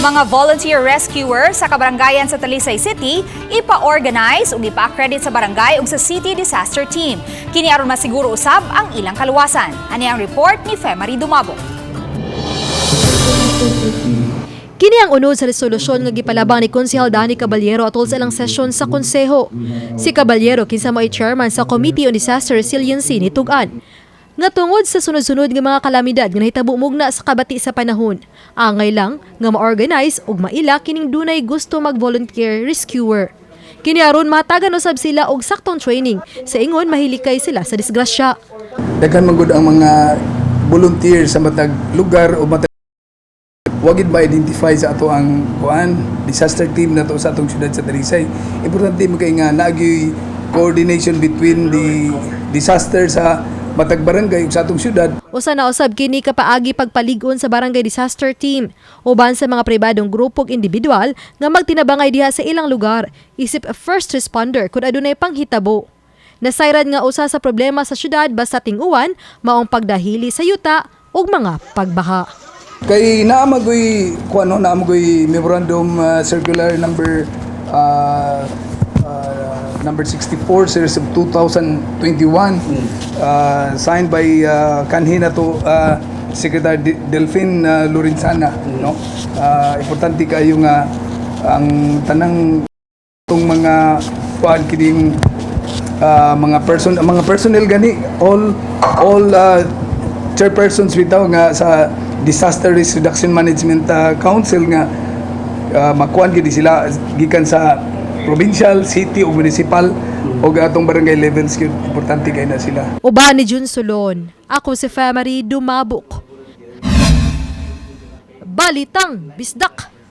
Mga volunteer rescuer sa kabarangayan sa Talisay City ipa-organize ug ipa-accredit sa barangay ug sa City Disaster Team. Kini aron masiguro usab ang ilang kaluwasan. Ani ang report ni Femary Dumabo. Kini ang unod sa resolusyon nga gipalabang ni Konsehal Danny Caballero atol sa ilang sesyon sa konseho. Si Caballero, kinsa mao'y chairman sa Committee on Disaster Resiliency, nitug-an nga tungod sa sunod-sunod nga mga kalamidad nga nahitabo mugna sa kabati sa panahon, angay lang nga ma-organize ug maila kining dunay gusto mag-volunteer rescuer. Kini aron mahatagan usab sila og saktong training sa ingon mahilikay sila sa disgrasya. Daghan man gud ang mga volunteer sa matag lugar o matag wagid ma-identify sa ato ang kuan disaster team nato sa atong syudad sa Talisay. Importante man kay nga naagyoy coordination between the disaster sa matag barangay ug sa atong syudad. Usa na usab kini ka paagi pagpalig-on sa barangay disaster team uban sa mga pribadong grupo ug individual nga magtinabangay diha sa ilang lugar isip first responder kung adunay panghitabo. Nasayran nga usa sa problema sa syudad basta ting-uwan maong pagdahili sa yuta ug mga pagbaha. Kay naa magoy kuan, no, naa magoy memorandum circular number number 64 series of 2021 signed by kanhi na to Secretary Delphine Lorenzana, no. Importante kayo nga ang tanang itong mga kuan kining mga person, mga personnel gani, all chairpersons bitaw nga sa Disaster Risk Reduction Management Council nga makuan gid sila gikan sa provincial, city o municipal o atong barangay levels gyud. Importante kay na sila. Uban ni Jun Solon. Ako si Femary Dumabok. Balitang Bisdak.